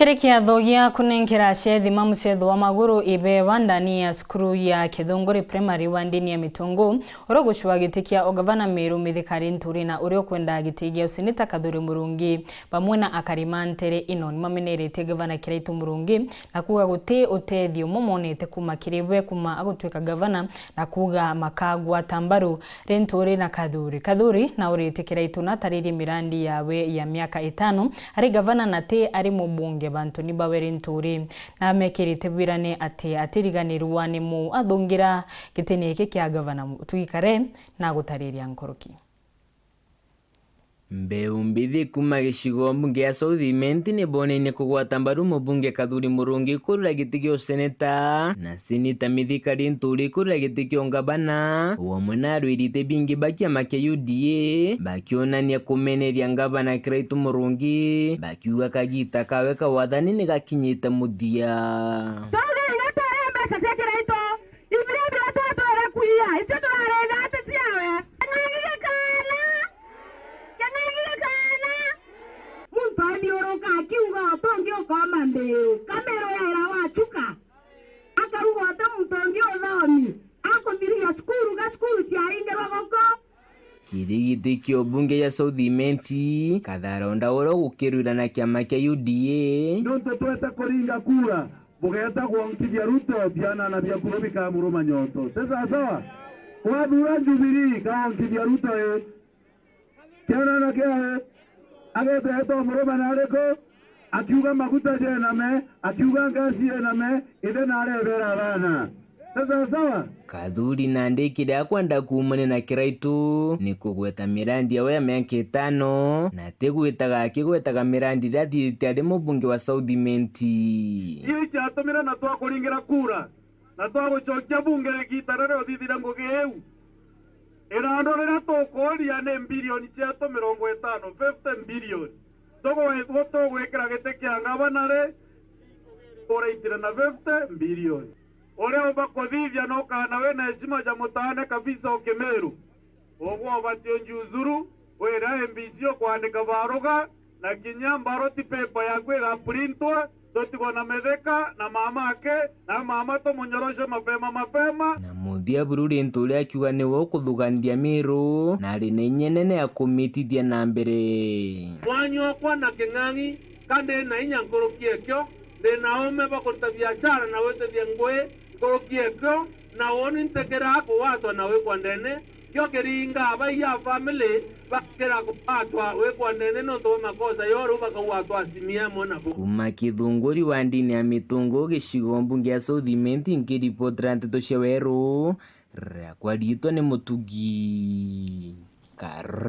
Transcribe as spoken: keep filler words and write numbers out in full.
Kiri kiatho gia kunenkera acethima mucetho wa maguru ibewa ndani ya cukuru ya Kithunguri Primary wa ndini ya Mitungu, uria gucua giti kia ugavana Meru Mithika Linturi na uria ukwenda giti gia useneta Kathuri Murungi, bamwe na akari ma ntere ino nimameneretie gavana Kiraitu Murungi na kuuga guti utethio umwe monete kuma kiri we kuma agutwika gavana, na kuuga makagwata mbaru Linturi na Kathuri. Kathuri na uritie Kiraitu na ataririe mirandi yawe ya miaka itano ari gavana na ti ari mubunge bantuni bawe Linturi. Na amekirite bwirane ati atiriganirwa ni mu athungira gitini giki kia gavana. Twikare na gutariria nkuruki. Mbeu mbithi kuma gicigo mbunge ya South Imenti ni boneinie kugwata mbaru mubunge Kathuri Murungi kurira giti gia useneta, na seneta Mithika Linturi kurira giti kia ungavana, o amwe na arwiri iti bingi ba kiama kia U D A, bakionania kumeneria ngavana Kiraitu Murungi, bakiuga kagita kawe ka wathani ni gakinyite muthia. Twaugire inya twere mbeca cia Kiraitu, ibiria biria twatwire kuiya, icio turarega ati ciawe. King'ang'i gikaana, king'ang'i gikaana. Muntu athiuruka akiuga utungi ukoma mbiu, Kameru yaira wa Chuka. Akauga uti muntu ungi uthomi, akuthiriria cukuru ga cukuru ciaringirwe guku. Kiri giti kia ubunge gia South Imenti, Kathara Onda uria ugukirwira na kiama kia U D A. Niuntu twete kuringa kura, bugeeta gwonkithia Ruto, bianana bia kura bikamuruma nyoto. Ti sawasawa? Kwathura Jubilee, kaonkithia Ruto i. Kianana kiawe, ageeta eeta umuruma na ariku? Akiuga maguta jename, akiuga ngasi yename, ithe na arebera abana. Ti sawasawa? Kathuri nandi kiria akwenda kuumania na Kiraitu ni kugweta mirandi yawe ya miaka itano, na ti gwitaga akigwetaga mirandi iria athithite ari mubunge wa South Imenti. Iu iciatumire na twakuringira kura, na twagucokia bunge rigiita riria uthithire ngugi iu. Irondo riria tukuuria ni mbirioni cietu mirongo itano, fifty billion. Tugwe-, tugwikira giti kia ngavana ri, uraitire na fifty billion. Uria ubakuthithia no kaana wina heshima ja mutaane kabisa o Kimiru. Ugwe ubati unjiuzuru, wira M B C ukwandika baruga, na kinya ballot paper yaku igaprintwa, tutigwe na Mithika na mama ake, na mama tumunyoroshe mapema mapema. Na muthia buru Linturi akiuga niwe ukuthuganiria Miru, na ari na inya inene ya kumitithia na mbere. Mwanya okwa na king'ang'i, ka ndi na inya nkuruki ekio, ndi na uume bwa kuruta biashara na gwitithia ngui nkuruki ekio, na uuni ntikira kugwatwa na wikwa ndene, kio kiringa abai a family bakira kugwatwa wikwa ndene niuntu bwa makosa yo, riu bakagwatwa asimia amwe nabo. Kuma Kithunguri wa ndini ya Mitungu, gicigo mbunge ya South Imenti, nkiripotera nteto cia weru, riakwa riitwa ni Mutugi Kar-